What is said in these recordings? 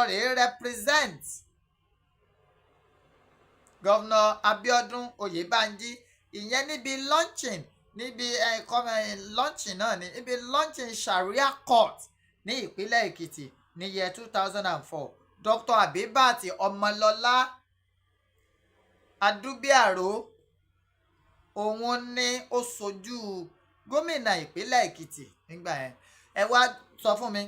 rèé represent Governor Abiodun Oyèbánjí, ìyẹn níbi launching, níbi launching náà ní níbi launching Sharia court ní ìpínlẹ̀ Èkìtì ní year 2004. Dr. Abibat Ọmọlọ́lá Adúbíàró, òun ni ó ṣojú gómìnà ìpínlẹ̀ Èkìtì nígbà yẹn. Ẹ wá sọ fún mi,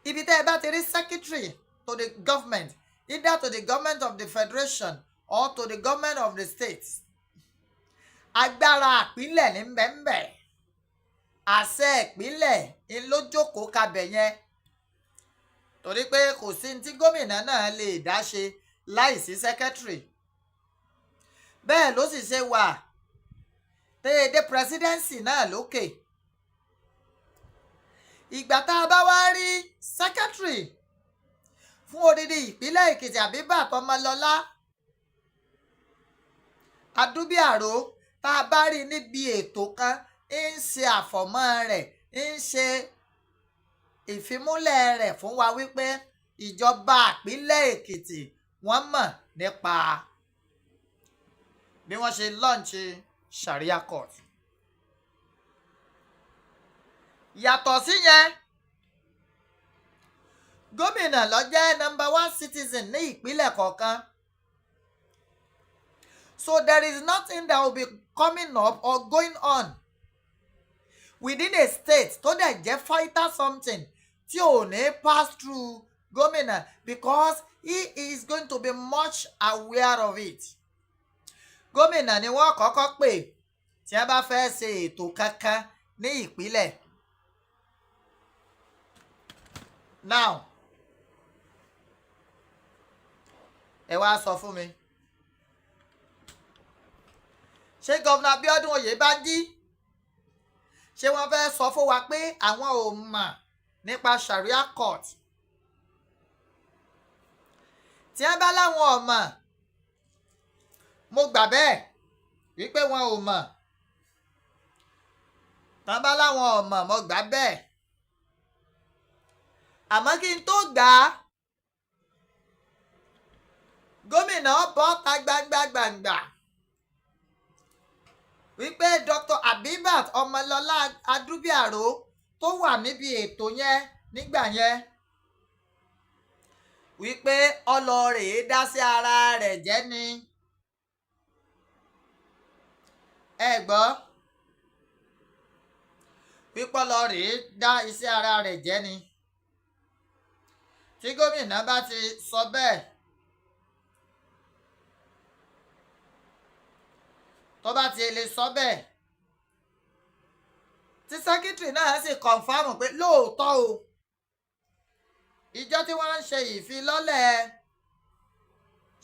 ibi tẹ́ ẹ bá ti rí secretary to the government, either to the government of the federation or to the government of the state, agbára ìpínlẹ̀ ní bẹ́ẹ̀nbẹ́ẹ̀, àṣẹ ìpínlẹ̀ ńlójókòó kabẹ̀ yẹn, torí pé kò sí ní tí gómìnà náà lè dá ṣe láìsí secretary. Bẹ́ẹ̀ ló sì ṣe wà téèdé presidency náà lókè. Ìgbà tá a bá wá rí secretary fún odidi ìpínlẹ̀ Èkìtì, Abibat Ọmọlọ́lá Adúbíàró, tá a bá rí níbi ètò kan, ń ṣe àfọ̀mọ́ rẹ̀, ń ṣe ìfimúnlẹ̀ rẹ̀ fún wa wípé ìjọba ìpínlẹ̀ Èkìtì wọ́n mọ̀ nípa bí wọ́n ṣe launch Sharia court. Yàtọ̀ síyẹn, gómìnà ló jẹ́ number one citizen ní ìpínlẹ̀ kọ̀ọ̀kan, so there is nothing that will be coming up or going on within a state tó dẹ̀ jẹ́ vital something tí ò ní pass through gómìnà, because he is going to be much aware of it. Gómìnà ni wọ́n kọ́kọ́ pè tí wọ́n bá fẹ́ ṣe ètò kankan ní ìpínlẹ̀. Now, ẹ wá sọ fún mi, ṣé Governor Abíọ́dún Oyèbánjí, ṣé wọ́n fẹ́ sọ fún wa pé àwọn ò mọ̀ nípa Sharia court? Tí wọ́n bá láwọn ò mọ̀, mo gbà bẹ́ẹ̀ wípé wọn ò mọ̀. Tí wọ́n bá láwọn ò mọ̀, mo gbà bẹ́ẹ̀. Àmọ́ kí n tó gbà á, gómìnà bọ́ ta gbangba gbangba wípé Dr. Abibat Ọmọlọ́lá Adúbíàró tó wà níbi ètò yẹn nígbà yẹn, wípé ọlọ́ọ̀rẹ́ dá sí ara rẹ̀ jẹ́ ni. Ẹ gbọ́, wípé ọlọ́ọ̀rẹ́ dá iṣẹ́ ara rẹ̀ jẹ́ ni. Tí gómìnà bá ti sọ bẹ́ẹ̀, tó bá ti lè sọ bẹ́ẹ̀, tí sẹ́kítírì náà sì kọ̀nfàmù pé lóòótọ́ o, ìjọ tí wọ́n ń ṣe ìfilọ́lẹ̀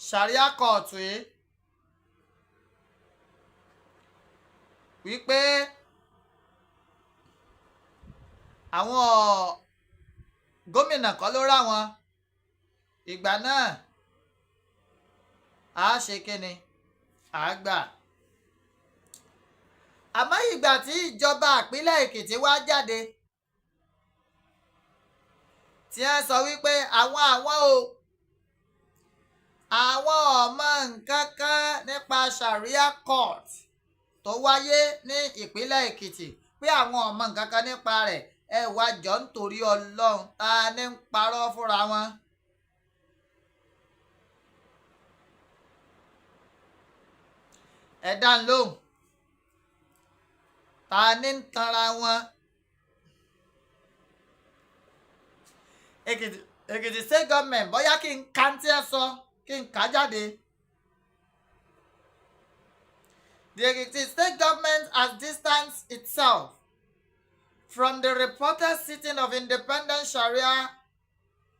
Sharia court yìí, wípé àwọn gómìnà kọ́ ló rà wọ́n, ìgbà náà a ṣe kíni, a gbà. Àmọ́ ìgbà tí ìjọba ìpínlẹ̀ Èkìtì wá jáde tí wọ́n sọ wípé àwọn o, àwọn ò mọ̀ nǹkan kan nípa Sharia court tó wáyé ní ìpínlẹ̀ Èkìtì, pé àwọn ò mọ̀ nǹkan kan nípa rẹ̀, ẹ wá jọ, nítorí Ọlọ́run, ta ni ń parọ́ fúnra wọn? Ẹ dá ń lóhùn, ta ni ń tanra wọn? Èkìtì state government, bóyá kí n ka tí ẹ sọ, kí n kà jáde. The Ekiti state government has distanced itself from the reported sitting of independent Sharia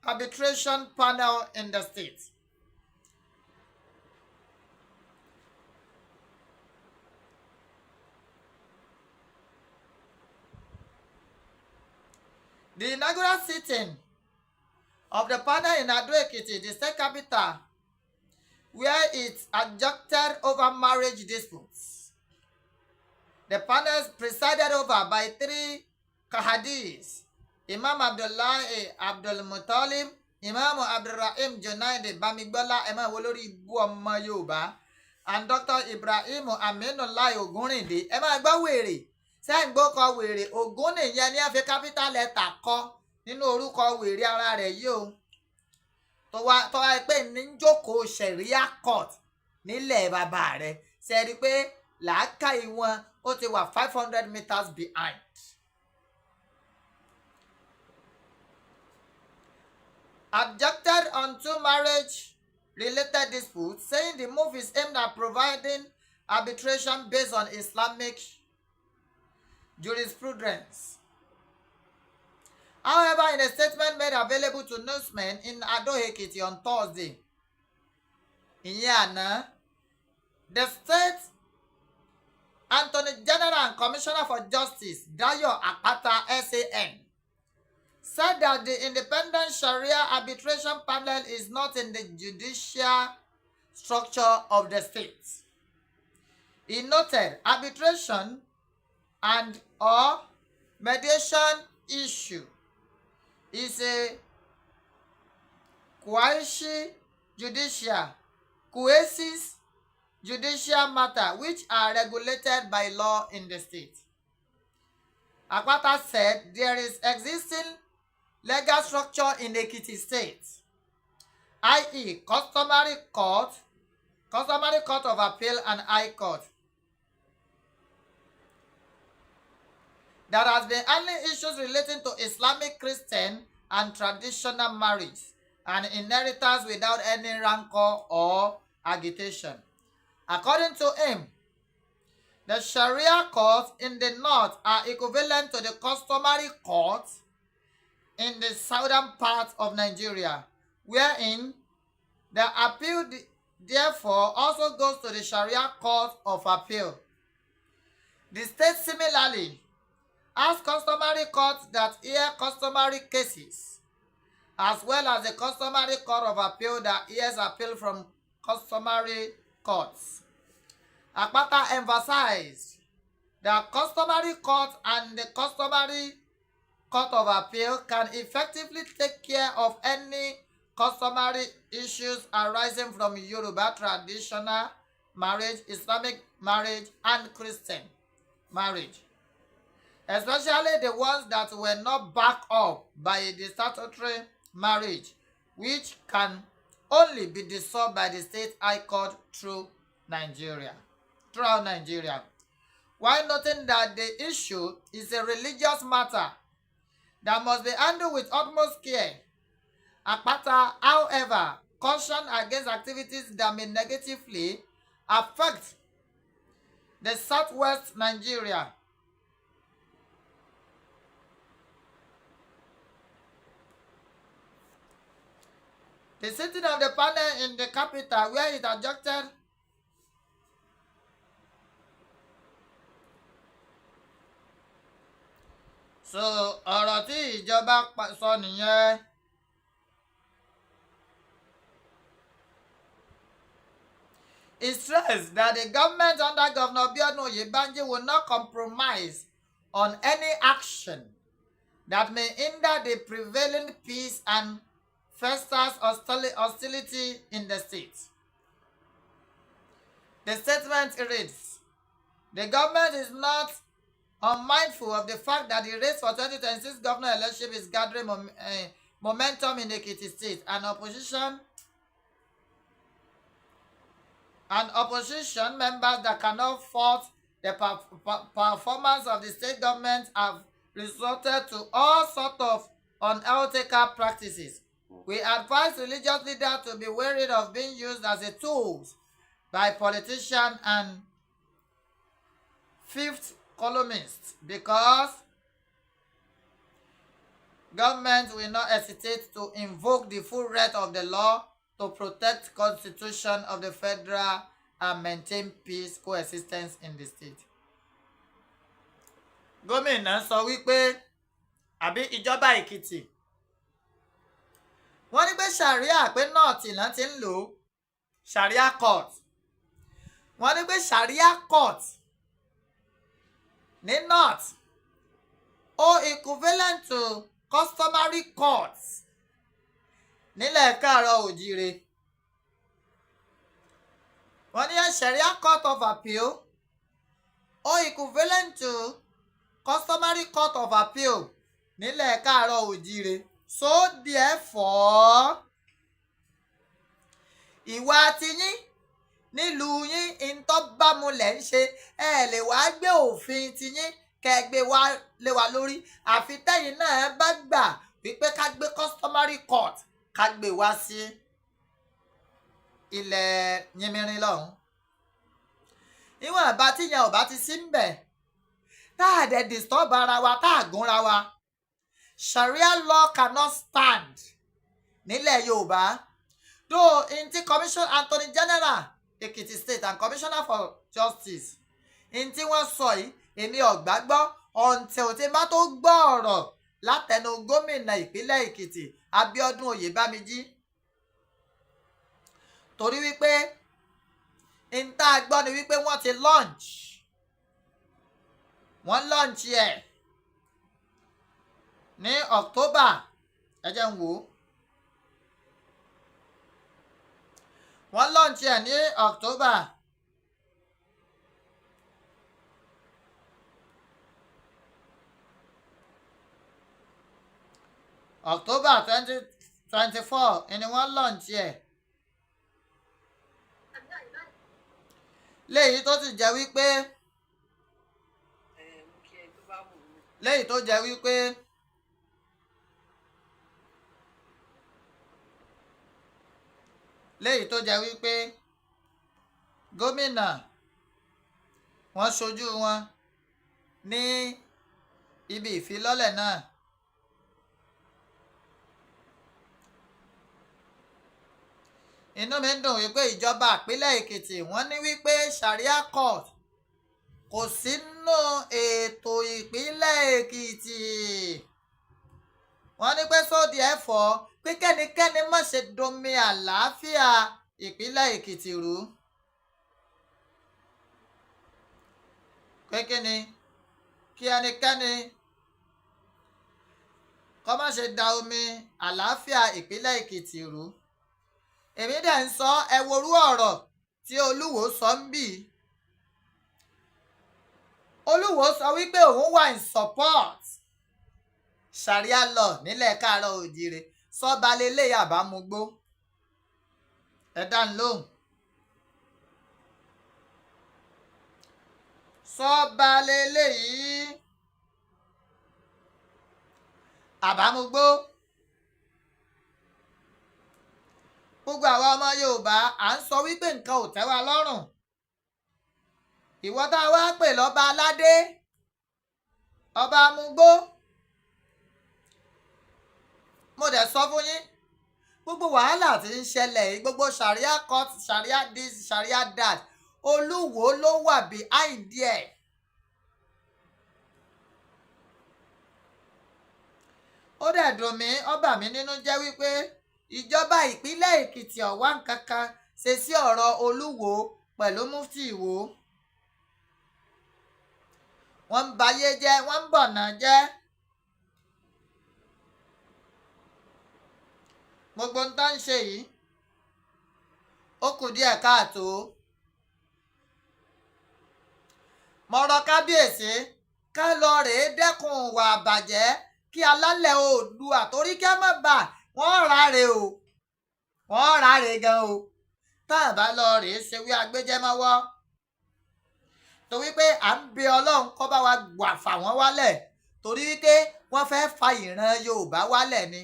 arbitration panel in the state. The inaugural sitting of the panel in Ado Ekiti, the state capital, where it adjudicated over marriage disputes. The panel is presided over by three Khadis. Imam Abdullahi Abdulmutalib, Imam Abdulrahim Junaidi Bamigbola, ẹ máa wo lórí ibú ọmọ Yorùbá, and Dr. Ibrahim Aminulahi Ogunrinde. Ẹ máa gbọ́ wèrè sẹ́yìn gbókọ wèrè Ògún nìyẹn ní ẹ fi capital letter kọ nínú orúkọ wèrè ara rẹ̀ yìí o, tó wá pé ní jókòó Sharia court nílẹ̀ bàbá rẹ̀ ṣe rí i pé làákàyè wọn ó ti wà 500 meters behind. Objected on two marriage-related disputes, saying the move is aimed at providing arbitration based on Islamic jurisprudence. However, in a statement made available to newsmen in Ado Ekiti on Thursday, ìyẹn àná, the state Attorney General and Commissioner for Justice, Dayo Akpata SAN, said that the Independent Sharia Arbitration Panel is not in the judicial structure of the state. He noted arbitration and or mediation issue is a quasi judicial matter which are regulated by law in the state. Akpata said there is existing legal structure in Ekiti State, i.e. Customary Court of Appeal and High Court, that has been handling issues relating to Islamic, Christian and traditional marriage and inheritance without any rancor or agitation. According to him, the Sharia courts in the north are equivalent to the customary courts in the southern part of Nigeria, wherein the appeal therefore also goes to the Sharia Court of Appeal. The state similarly has customary courts that hear customary cases, as well as the Customary Court of Appeal that hears appeal from customary courts. Akpata emphasized that customary court and the Customary Court of Appeal can effectively take care of any customary issues arising from Yoruba traditional marriage, Islamic marriage, and Christian marriage, especially the ones that were not backed up by the statutory marriage, which can only be dissolved by the state high court throughout Nigeria. While noting that the issue is a religious matter that must be handled with utmost care, Akpata, however, cautioned against activities that may negatively affect the southwest Nigeria. The sitting of the panel in the capital where it adjusted so ọ̀rọ̀ tí ìjọba sọ nìyẹn. He stressed that the government under Governor Biodun Oyebanji will not compromise on any action that may hinder the prevailing peace and festers hostility in the state. The statement reads, "The government is not unmindful of the fact that the race for 2026 governor election is gathering momentum in Ekiti State and opposition members that cannot fault the performance of the state government have resorted to all sorts of unethical practices. We advise religious leaders to be wary of being used as a tools by politicians and fifth columnists because government will not hesitate to invoke the full wrath of the law to protect constitution of the federal and maintain peace coexistence in the state." Gómìnà sọ wípé àbí ìjọba Èkìtì wọ́n ní pé Sharia pé north náà ti ń lò ó, Sharia court. Wọ́n ní pé Sharia court ní north ó equivalent to Customary courts nílẹ̀ káàárọ̀ òjíire. Wọ́n ní Sharia Court of Appeal or equivalent to Customary Court of Appeal nílẹ̀ káàárọ̀ òjíire. So therefore, ìwà tiyín nílùú yín, ìtọ́bámulẹ̀ ń ṣe, ẹ lè wá gbé òfin tiyín kẹ́ ẹ gbé wá lé wa lórí, àfi tẹ́yìn náà bá gbà wípé ká gbé customary court, ká gbé wá sí ilẹ̀ yínmírín lọ́hùn. Ìwọ̀n àbá tíyẹn ò bá ti sí ń bẹ̀, tá a dẹ̀ disturb ara wa, tá a gúnra wa, Sharia law cannot stand nílẹ̀ Yorùbá. Though in tí Commission Attorney General Ekiti State and Commissioner for Justice in tí wọ́n sọ yìí, èmi ò gbàgbọ́ until tí n bá tó gbọ́ ọ̀rọ̀ látẹnu gómìnà ìpínlẹ̀ Èkìtì, Abíọ́dún Oyèbámijí, torí wípé n tá a gbọ́ ni wípé wọ́n ti launch, wọ́n launch ẹ̀ ní October. Ẹ jẹ́ n wò ó. Wọ́n launch ẹ̀ ní October. October 2024 ni wọ́n launch ẹ̀. Léyìí tó jẹ́ wípé gómìnà, wọ́n ṣojú wọn ní ibi ìfilọ́lẹ̀ náà. Inú mi ń dùn wípé ìjọba ìpínlẹ̀ Èkìtì, wọ́n ní wípé Sharia court kò sínú ètò ìpínlẹ̀ Èkìtì. Wọ́n ní pé sódì ẹ̀fọ́ pé kẹ́nikẹ́ni má ṣe domi àlàáfíà ìpínlẹ̀ Èkìtì rú. Pé kí ni kí ẹnikẹ́ni kó má ṣe da omi àlàáfíà ìpínlẹ̀ Èkìtì rú. Èmi dẹ̀ ń sọ, ẹ worú ọ̀rọ̀ tí Olúwo sọ ń bì. Olúwo sọ wípé òun wà in support Sharia law nílẹ̀ káàárọ̀ òjìrè. Sọ́ba lélẹ́yà àbámugbó, ẹ dá ń lóhùn. Sọ́ba lélẹ́yìí àbámugbó. Gbogbo àwa ọmọ Yorùbá, à ń sọ wípé nǹkan ò tẹ́ wa lọ́rùn. Ìwọ tá a wá pè lọ́ba aládé, ọba amúgbó, mo dẹ̀ sọ fún yín, gbogbo wàhálà tí ń ṣẹlẹ̀ yìí, gbogbo Sharia court, Sharia this, Sharia that, Olúwo ló wà behind ẹ̀. Ó dẹ̀ dùn mí, ó bà mí nínú jẹ́ wípé ìjọba ìpínlẹ̀ Èkìtì ọ̀wá nǹkan kan ṣe sí ọ̀rọ̀ Olúwo pẹ̀lú Mufti Ìwó. Wọ́n ń bayé jẹ́, wọ́n ń bọ̀nà jẹ́. Gbogbo ń tán ń ṣe yìí, ó kù díẹ̀ káàtó. Mo rọ kábíyèsí ká lọ rèé dẹ́kun ìwà àbàjẹ́, kí alálẹ̀ Oòduà, torí kí á má bà wọ́n ráre o, wọ́n ráre gan o, tá a bá lọ rèé ṣe wí agbéjẹ́mọ́wọ́, torí pé à ń bẹ Ọlọ́run kó bá wa gbà fà wọ́n wálẹ̀, torí wípé wọ́n fẹ́ fa ìran Yorùbá wálẹ̀ ni.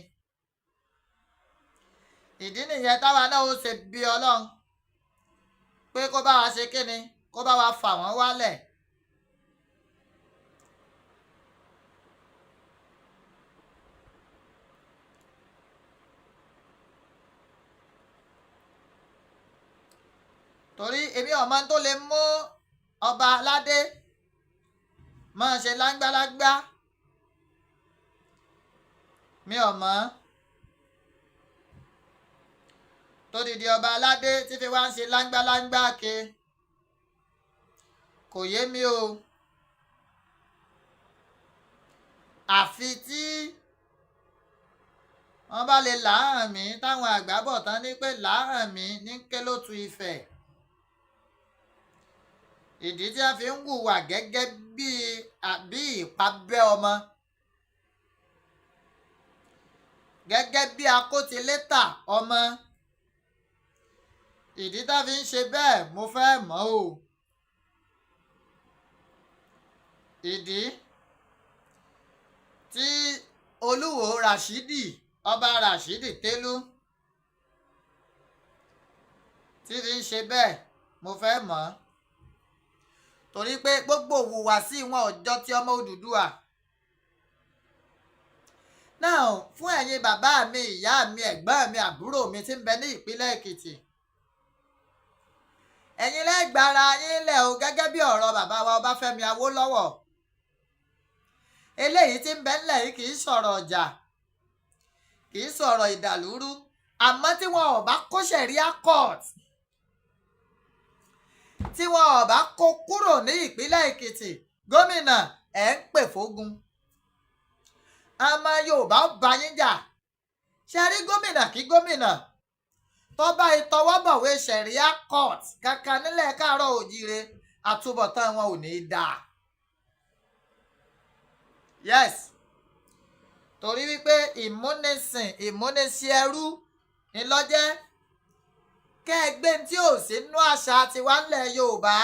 Ìdí nìyẹn táwa náà ó ṣe bí Ọlọ́run pé kó bá wa ṣe kíni, kó bá wa fà wọ́n wálẹ̀. Torí èmi ọmọ tó lè mú ọba aládé máa ṣe láńgbálágbá, mi ò mọ̀ tó dìde ọba aládé tí fi wá ń ṣe láńgbáláńgbá ke, kò yé mi o. Àfi tí Wọ́n bá lè làáhàn mí, táwọn àgbà bọ̀ tán ní pé làáhàn mí ní kélòtù Ifẹ̀. Ìdí tí wọ́n fi ń hùwà gẹ́gẹ́ bí ìpabẹ́ ọmọ, gẹ́gẹ́ bí akótilétà ọmọ, ìdí tá fi ń ṣe bẹ́ẹ̀, mo fẹ́ mọ̀ o. Ìdí tí Olúwo Rashidi, Ọba Rashidi Télú, tí fi ń ṣe bẹ́ẹ̀, mo fẹ́ mọ̀, torí pé gbogbo òwúwàsí wọn ò jọ ti ọmọ Odùduwà. Now, fún ẹ̀yin bàbá mi, ìyá mi, ẹ̀gbọ́n mi, àbúrò mi tí ń bẹ ní ìpínlẹ̀ Èkìtì, ẹ̀yin lẹ́gbàára yín lẹ̀ o. Gẹ́gẹ́ bí ọ̀rọ̀ bàbá wa Ọbáfẹ́mi Awólọ́wọ̀, eléyìí tí ń bẹ ńlẹ̀ yìí kì í sọ̀rọ̀ ọjà, kì í sọ̀rọ̀ ìdàlúrú. Àmọ́ tí wọn ò bá kó Sharia court, tí wọn ò bá kó kúrò ní ìpínlẹ̀ Èkìtì, gómìnà, ẹ̀ ń pè fógun. Àmọ́ Yorùbá ó bá yín jà. Ṣe rí gómìnà kí gómìnà tó bá ìtọwọ́bọ̀wé Sharia court kankan nílẹ̀ káàárọ̀ òjíire, àtúbọ̀tán wọn ò ní í dáa. Yes, torí wípé ìmúnisìn, ìmúnisìn ẹrú ńlọ́jẹ́ kẹ́ ẹ gbé tí ò sí nínú àṣà tiwa ńlẹ̀ Yorùbá,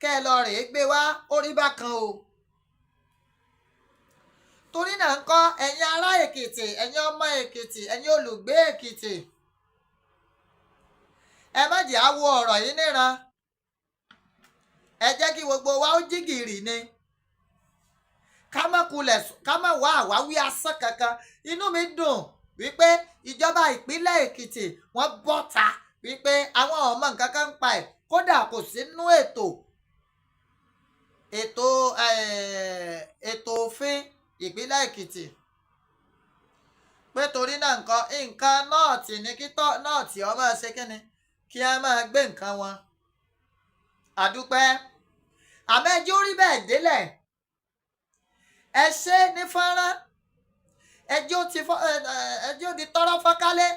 kẹ́ ẹ lọ rèé gbé wá, ó rí bákan o. Torí náà ń kọ́, ẹ̀yin ará Èkìtì, ẹ̀yin ọmọ Èkìtì, ẹ̀yin olùgbé Èkìtì, ẹ má jẹ́ á wo ọ̀rọ̀ yìí níran. Ẹ jẹ́ kí gbogbo wa ó jí gìrì ni, ká má kulẹ̀, ká má wá àwáwí asán kankan. Inú mi dùn wípé ìjọba ìpínlẹ̀ Èkìtì, wọ́n bọ́ta wípé àwọn ọmọ nǹkan kan ń pa ẹ̀, kódà kò sínú ètò òfin ìpínlẹ̀ Èkìtì, pé torí náà nǹkan nǹkan nọ́ọ̀tì ní kí nọ́ọ̀tì ọ máa ṣe kínni, kí á máa gbé nǹkan wọn. Àdúpẹ́, àmọ́ ẹ jẹ́ ó rí bẹ́ẹ̀ délẹ̀. Ẹ ṣe ní fọ́nrán, ẹ jẹ́ ó di tọ́rọ́ fọ́nkálẹ̀.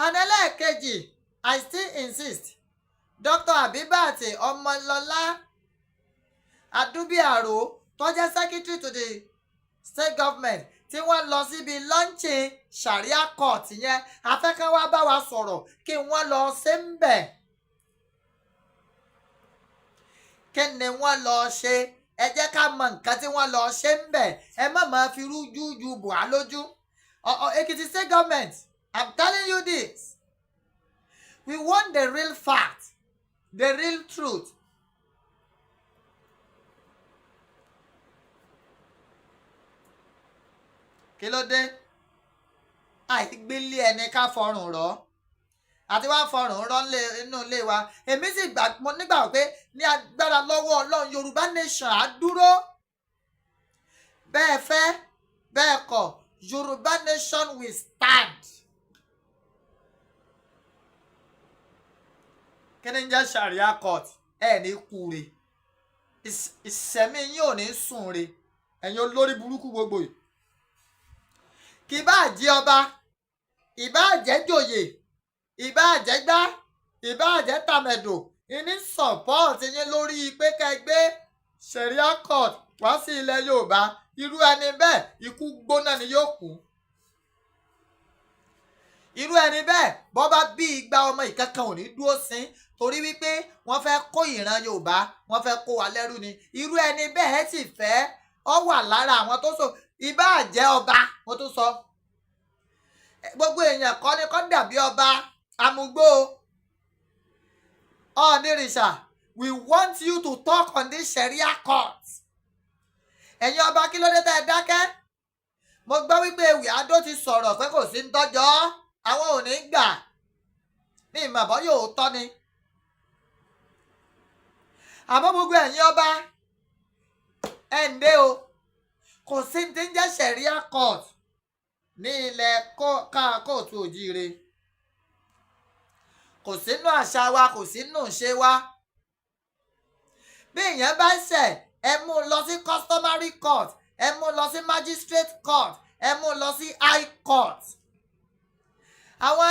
And ẹlẹ́ẹ̀kejì, I still insist, Dr. Abibat Ọmọlọ́lá Adúbíàrò, tó jẹ́ secretary to the state government, tí wọ́n lọ síbi launching Sharia court yẹn, afẹ́kán wá bá wa sọ̀rọ̀ kí wọ́n lọ ṣe ń bẹ̀. Kí ni wọ́n lọ ṣe? Ẹ jẹ́ ká mọ nǹkan tí wọ́n lọ ṣe ń bẹ̀. Ẹ má máa fi rújú ju bò á lójú. Ekiti State government, I'm telling you this, we want the real fact, the real truth. Kí ló dé àìgbélé ẹni ká fọrùn rọ àti wá fọrùn rọ inú ilé wa? Èmi sì gbà, mo nígbà pé ní agbára lọ́wọ́ Ọlọ́run, Yorùbá nation á dúró. Bẹ́ẹ̀ fẹ́ bẹ́ẹ̀ kọ̀, Yorùbá nation will stand. Kí ni ń jẹ́ Sharia court? Ẹ ní kúre, ìṣẹ̀mí yín ò ní sùn re, ẹ̀yin olórí burúkú gbogbo yìí. Kì bá jẹ́ ọba, ìbá jẹ́ jòyè, ìbá jẹ́ gbá, ìbá jẹ́ tàmẹ̀dò, ìní support yín lórí pé ká gbé Sharia court wá sí ilẹ̀ Yorùbá, irú ẹni bẹ́ẹ̀, ikú gbóná ni yóò kú. Irú ẹni bẹ́ẹ̀, bọ́ bá bí igba ọmọ, ìkankan ò ní dúró sí, torí wípé wọ́n fẹ́ kó ìran Yorùbá, wọ́n fẹ́ kó wa lẹ́rú ni. Irú ẹni bẹ́ẹ̀ sì fẹ́ ọ wà lára àwọn tó sọ. Ìbá jẹ́ ọba, mo tún sọ, gbogbo èèyàn kọ́ ni kọ́ dàbí ọba amúgbó ọ̀nìrìṣà. We want you to talk on this Sharia court. Ẹ̀yin ọba, kí ló dé tẹ́ ẹ dákẹ́? Mo gbọ́ wípé Ewì Adó ti sọ̀rọ̀ pé kò sí ń tọ́jọ́, àwọn ò ní gbà ní ìmọ̀bọ́ yóò tọ́ ni. Àmọ́ gbogbo ẹ̀yin ọba, ẹ̀ ń dé o, kò sí ti ń jẹ́ Sharia court ní ilẹ̀ káàkóòtù òjíire. Kò sínú àṣà wa, kò sínú ìṣe wa. Bí èèyàn bá ṣẹ̀, ẹ mú un lọ sí customary court, ẹ mú un lọ sí magistrate court, ẹ mú un lọ sí high court. Àwọn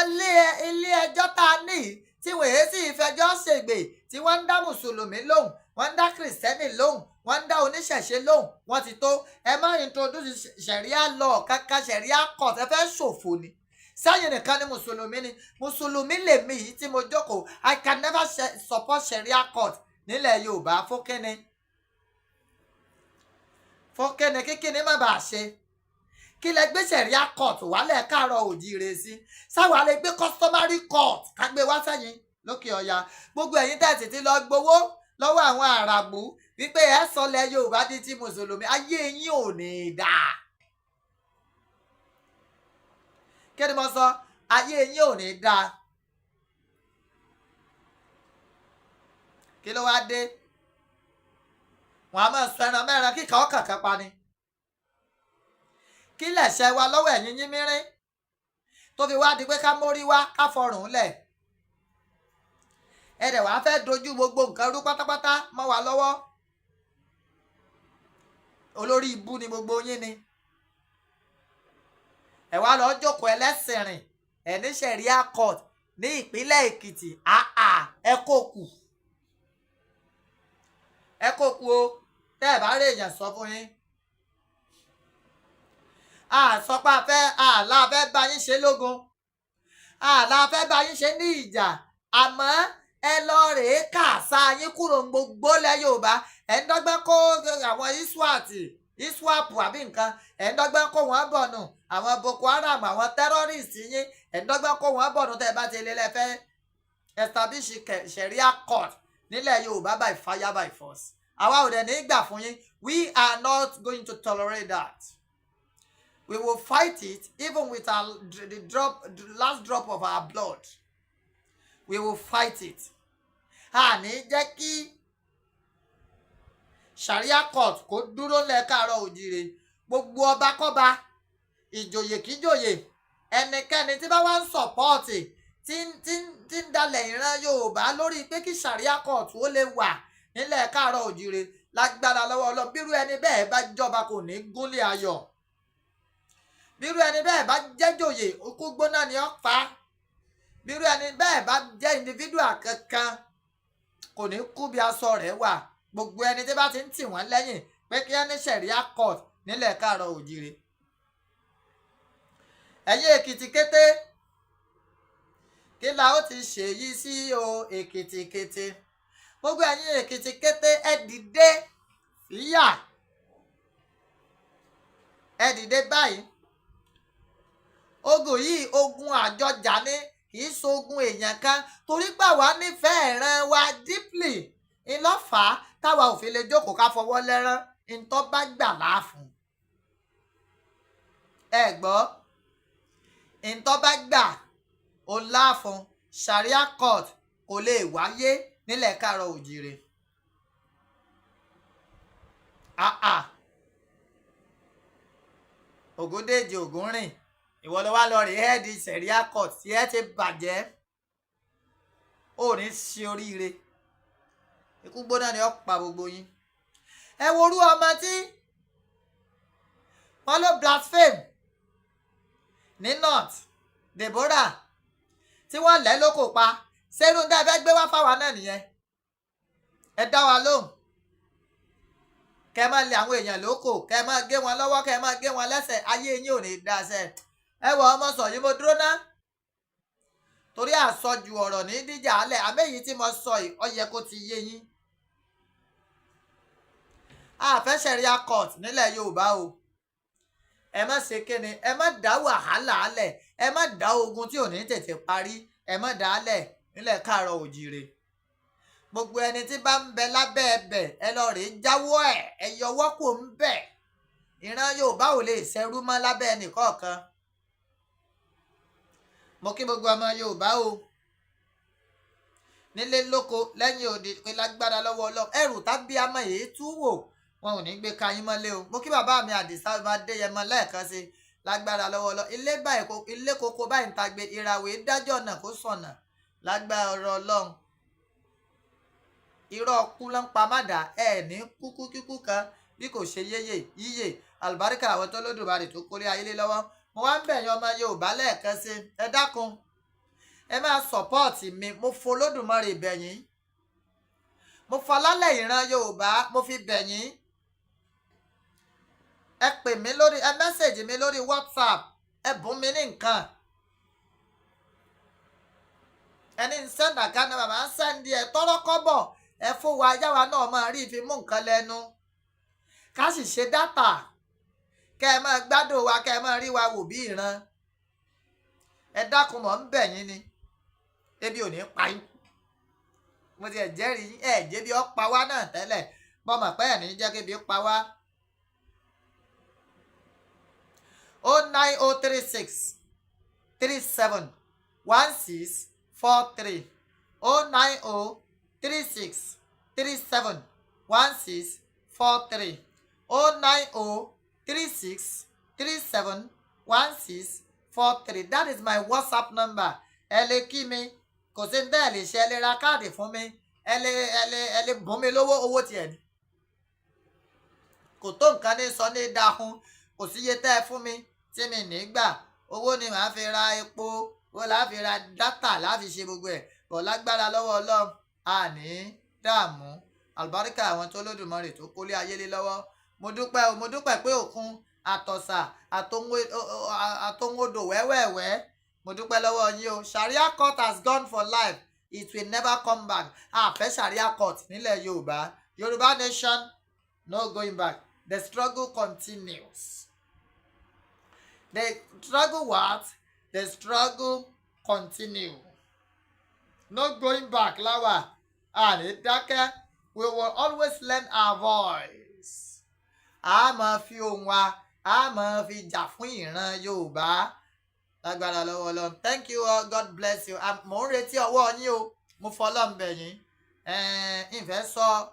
ilé ẹjọ́ tá a ní tí wọ́n èé sì fẹjọ́ ṣègbè, tí wọ́n ń dá Mùsùlùmí lóhùn, wọ́n ń dá Kìrìsìtẹ́nì lóhùn, wọ́n ń dá oníṣẹ̀ṣe lóhùn, wọ́n ti tó. Ẹ má introduce Sharia law kankan, Sharia court. Ẹ fẹ́ ṣòfò ni. Sẹ́yìn nìkan ni Mùsùlùmí ni? Mùsùlùmí lèmi yìí tí mo jókòó. I can never support Sharia court nílẹ̀ Yorùbá. Fún kínni? Fún kínni? Kíkíni má bàa ṣe kí lẹ gbé Sharia court wálẹ̀ káàárọ̀ òjíire sí? Sáwà lè gbé customary court ká gbé wá sẹ́yìn lókè ọ̀yà. Gbogbo ẹ̀yin tẹ̀sí ti lọ gbowó lọ́wọ́ àwọn Àràbù wípé ẹ sọlẹ̀ Yorùbá di ti Mùsùlùmí, ayé yín ò ní í dáa. Kí ni mo sọ? Ayé yín ò ní dáa. Kí ló wá dé? Wọn a máa sọ ẹran mẹ́ran kíkà ọkàn kan pa ni. Kí lẹ̀ṣẹ̀ wa lọ́wọ́ ẹ̀yin yín mìíràn tó fi wá di pé ká mórí wá ká fọrùn lẹ̀? Ẹ dẹ̀ wá fẹ́ dojú gbogbo nǹkan rú pátápátá mọ́ wa lọ́wọ́. Olórí ibú ni gbogbo yín ni. Ẹ wá lọ jókòó ẹlẹ́sìn rìn ẹ ní Sharia court ní ìpínlẹ̀ Èkìtì. Àà, ẹ kó kù, ẹ kó kù o. Tẹ́ ẹ bá rí èèyàn sọ fún yín, àsọpá fẹ́ àlá fẹ́ bá yín ṣe lógun, àlá fẹ́ bá yín ṣe ní ìjà, àmọ́ ẹ lọ rèé kàṣà yín kúrò gbogbo lẹ̀ Yorùbá. Ẹ̀ ń dọ́gbọ́n kó àwọn iswat, ISWAP àbí nǹkan, ẹ̀ ń dọ́gbọ́n kó wọ́n bọ̀nù, àwọn Boko Haram, àwọn terrorist yín, ẹ̀ ń dọ́gbọ́n kó wọ́n bọ̀nù. Tẹ́ ẹ bá ti lé lẹ́fẹ́ establish Sharia court nílẹ̀ Yorùbá by fire by force, àwa ò dẹ̀ ní gbà fún yín. We are not going to tolerate that. We will fight it even with our the drop the last drop of our blood. We will fight it. Àní jẹ́ kí Sharia court kó dúró lẹ́ káàárọ̀ òjìrè. Gbogbo ọba kọ́ba, ìjòyè kíjòyè, ẹnikẹ́ni tí bá wá ń support, tí ń dalẹ̀ ìran Yorùbá lórí pé kí Sharia court ó lè wà nílẹ̀ káàárọ̀ òjìrè, lágbára lọ́wọ́ Ọlọ́run, bírú ẹni bẹ́ẹ̀ bá jọba, kò ní gúnlẹ̀ ayọ̀. Bírú ẹni bẹ́ẹ̀ bá jẹ́jòyè, okú gbóná ni ó pa. Bírú ẹni bẹ́ẹ̀ bá jẹ́ individual kankan, kò ní kú bí aṣọ rẹ̀ wà. Gbogbo ẹni tí bá ti ń tì wọ́n lẹ́yìn pé kí ẹni Sharia court nílẹ̀ káàárọ̀ òjìrè. Ẹ̀yin Èkìtì kété, kí la ó ti ṣèyí sí o? Èkìtì kété, gbogbo ẹ̀yin Èkìtì kété, ẹ dìde fìyà, ẹ dìde báyìí. Ogun yìí, ogun àjọjà ni, kì í ṣogun èèyàn kan, torí pé àwa nífẹ̀ẹ́ ìran wa deeply ńlọ́fà táwa ò fi lè jókòó ká fọwọ́ lẹ́rán. Ntọ́ bá gbà láàfún, ẹ gbọ́, ntọ́ bá gbà ó láàfún. Sharia court kò lè wáyé nílẹ̀ káàárọ̀ òjìrè. Àà, Ògúndèjì Ògúnrìn, ìwọ ló wá lọ rí head Sharia court tí ẹ ti bàjẹ́. Ò ní ṣe oríire, ikú gbóná ni ó pa gbogbo yín. Ẹ worú ọmọ tí wọ́n ló blaspheme ní North, Deborah, tí wọ́n lẹ́ lóko pa. Ṣerú ń dá fẹ́ gbé wá fáwa náà nìyẹn? Ẹ dá wa lóhùn. Kẹ máa lé àwọn èèyàn lóko, kẹ máa gé wọn lọ́wọ́, kẹ máa gé wọn lẹ́sẹ̀. Ayé yín ò ní dá sẹ́. Ẹ wọ ọmọ sọ yìí, mo dúró ná, torí àsọjù ọ̀rọ̀ ní díjà alẹ̀. Àmẹ́yìí tí mo sọ yìí, ó yẹ kó ti yé yín. A fẹ́ Sharia court nílẹ̀ Yorùbá o. Ẹ má ṣe kíni, ẹ má dá wàhálà alẹ̀, ẹ má dá ogun tí ò ní tètè parí, ẹ má dá alẹ̀ nílẹ̀ káàárọ̀ òjìrè. Gbogbo ẹni tí bá ń bẹ lábẹ́ ẹbẹ̀, ẹ lọ rèé jáwọ́ ẹ̀, ẹ yọwọ́ kò ń bẹ̀. Ìran Yorùbá ò lè ṣẹrú mọ́ lábẹ́ ẹnìkọ̀ọ̀kan. Mo kí gbogbo ọmọ Yorùbá o, nílé lóko, lẹ́yìn odi, pé lágbára lọ́wọ́ Ọlọ́run, ẹrù tábí àmọ́ èyí tú wò, wọn ò ní gbé ka yín mọ́lé o. Mo kí bàbá mi Àdìsá Adéyẹmọ lẹ́ẹ̀kan sí. Lágbára lọ́wọ́ Ọlọ́run, ilé báyìí, ilé koko báyìí ń ta gbé ìràwé dájọ́ ọ̀nà kó sọ̀nà. Lágbára Ọlọ́run, irọ́ kú ló ń pa má dà ẹ̀ ní kúkú kíkú kan bí kò ṣe yéyè yíyè. Àlùbáríkà àwọn tó lódùmarè tó kórè ayé lé lọ́wọ́. Mo wá ń bẹ̀yìn ọmọ Yorùbá lẹ́ẹ̀kan sí, ẹ dákun, ẹ máa support mi. Mo folódùmarè bẹ̀yìn, mo falálẹ̀ ìran Yorùbá, mo fi bẹ̀yìn. Ẹ pè mí lórí, ẹ message mi lórí WhatsApp, ẹ bùn mi ní nǹkan. Ẹni ń send account number, máa ń send ẹ tọ́rọ́ kọ́bọ̀. Ẹ fún wa, yáwa náà máa rí fi mú nǹkan lẹ́nu, ká sì ṣe data, kẹ́ ẹ máa gbádùn wa, kẹ́ ẹ máa rí wa wò bí ìran. Ẹ dákun, mọ̀ ń bẹ̀ yín ni. Ebi ò ní pa yín, mo ti ẹ̀ jẹ́rìí yín. Ẹ̀ jẹ́ bí ọ́ pa wá náà tẹ́lẹ̀, bọ́mọ̀ pẹ́ ẹ̀ ní jẹ́ kébi pa wá. 09036371643, 09036371643, 09036371643. That is my WhatsApp number. Ẹ lè kí mi, kò sí ní tẹ́ ẹ lè ṣe. Ẹ lè ra káàdì fún mi, ẹ lè bùn mi lówó. Owó tiẹ̀ ni kò tó nǹkan ní sọ ní dáhùn. Kò sí iye tẹ́ ẹ fún mi tí mi ní gbà. Owó ni màá fi ra epo, owó làá fi ra data, làá fi ṣe gbogbo ẹ̀ bọ̀. Lágbára lọ́wọ́ Ọlọ́run, àní dààmú. Àlùbáríkà àwọn tó lódùmarè tó kólé ayé lé lọ́wọ́. Mo dúpẹ́ o, mo dúpẹ́ pé òkun àtọ̀sà àtòhun odò wẹ́wẹ́wẹ́, mo dúpẹ́ lọ́wọ́ yín o. Sharia court has gone for life. It will never come back. Àfẹ́ Sharia court nílẹ̀ Yorùbá. Yorùbá nation, no going back. The struggle continues. The struggle what? The struggle continue. No going back láwà, àní dákẹ́. We will always lend our voice. A máa fi ohùn wa, a máa fi jà fún ìran Yorùbá lágbára lọ́wọ́ Ọlọ́run. Thank you all. God bless you. Mò ń retí ọwọ́ yín o. Mo fọlọ́run bẹ̀ yín. Ìfẹ́ sọ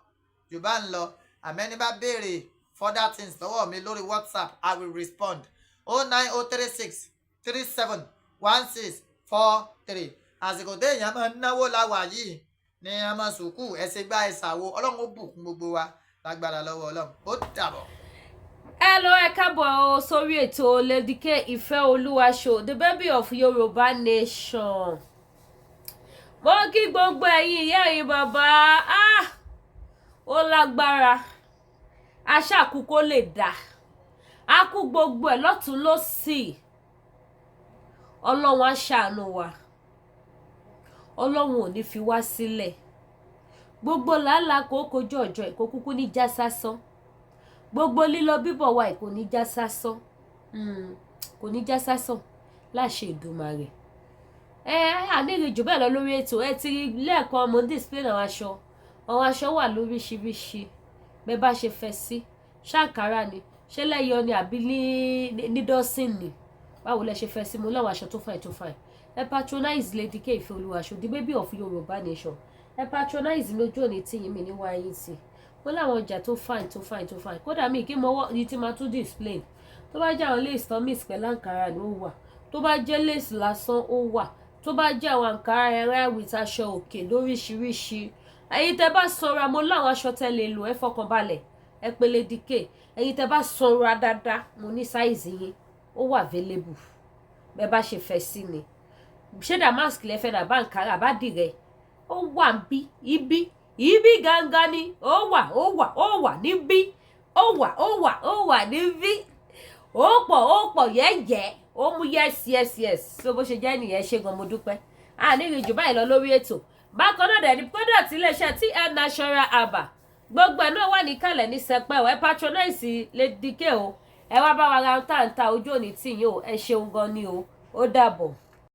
Yorùbá ń lọ àmẹ́ni bá béèrè further things lọ́wọ́ mi lórí WhatsApp, I will respond. 09036371643. Àsìkò téèyàn máa ń náwó la wà yìí ní a máa sùkúù ẹsẹ̀ gbá ẹ̀sàwó. Ọlọ́run ó bùkún gbogbo wa lágbára lọ́wọ́ Ọlọ́run. Ó dàbọ̀. Hello, ẹ káàbọ̀ o sórí ètò Lady K Ìfẹ́ Olúwa show, the baby of Yorùbá nation. Mo kí gbogbo ẹ̀yin ìyá, ẹ̀yin bàbá. Ah, ó lágbára, aṣáàkú lè dà á kú gbogbo ẹ̀ lọ́tún lọ́sì. Ọlọ́run á ṣàánú wa, Ọlọ́run ò ní fi wá sílẹ̀. Gbogbo làálàá kó kojú ọjọ́ ẹ̀ kó kúkú ní já sásán. Gbogbo lílọ bíbọ̀ wa ẹ̀ kò ní já sásán, kò ní já sásán láṣẹ Èdùmàrè. Ẹ àníri jù bẹ́ẹ̀ lọ lórí ètò. Ẹ ti rí lẹ́ẹ̀kan, mo ń display àwọn aṣọ. Àwọn aṣọ wà lóríṣiríṣi, bẹ́ẹ̀ bá ṣe fẹ́ sí. Ṣàǹkárá ni, ṣé lẹ́yọ ni, àbí ní dọ́sìn ni, báwo lẹ ṣe fẹ́ sí? Mo láwọn aṣọ tó fine tó fine. Ẹ patronize Lady K Ìfẹ́ Olúwa show, the baby of Yorùbá nation. Ẹ patronize mi, ojú òní tí yín mi ní wáyé tì. Mo láwọn ọjà tó fine tó fine tó fine. Kódà mi kí mo wọ́ ní tí máa tún display. Tó bá jẹ́ àwọn lace tán mix pẹ̀lú àǹkárá ni, ó wà. Tó bá jẹ́ lace lásán, ó wà. Tó bá jẹ́ àwọn àǹkárá ẹrẹ́ with aṣọ òkè lóríṣiríṣi. Ẹ̀yin tẹ́ bá sanra, mo láwọn aṣọ tẹ́ lè lò. Ẹ fọkàn balẹ̀, ẹ pè Lady K. Ẹ̀yin tẹ́ bá sanra dáadáa, mo ní size yín, ó wà available. Bẹ́ẹ̀ bá ṣe fẹ́ sí ni. Ṣé damask lẹ fẹ́ nà bá àǹkárá bá dìrẹ, ó wà bí ibi ibi gangan ni ó wà, ó wà, ó wà níbí, ó wà, ó wà, ó wà níbí. Ó pọ̀, ó pọ̀ yẹ́yẹ́, ó mú. Yes, so bó ṣe jẹ́ nìyẹn. Ṣé gan, mo dúpẹ́. A ní ìrìn jù báyìí lọ lórí ètò. Bákan náà dẹ̀ ní product iléeṣẹ́ TL Natural Herbal, gbogbo ẹ̀ náà wà níkàlẹ̀ ní sẹpẹ́ o. Ẹ patronize Lady K o. Ẹ wá bá wa ra táǹtà, ojú òní tì yín o. Ẹ ṣeun gan ni o. Ó dàbọ̀.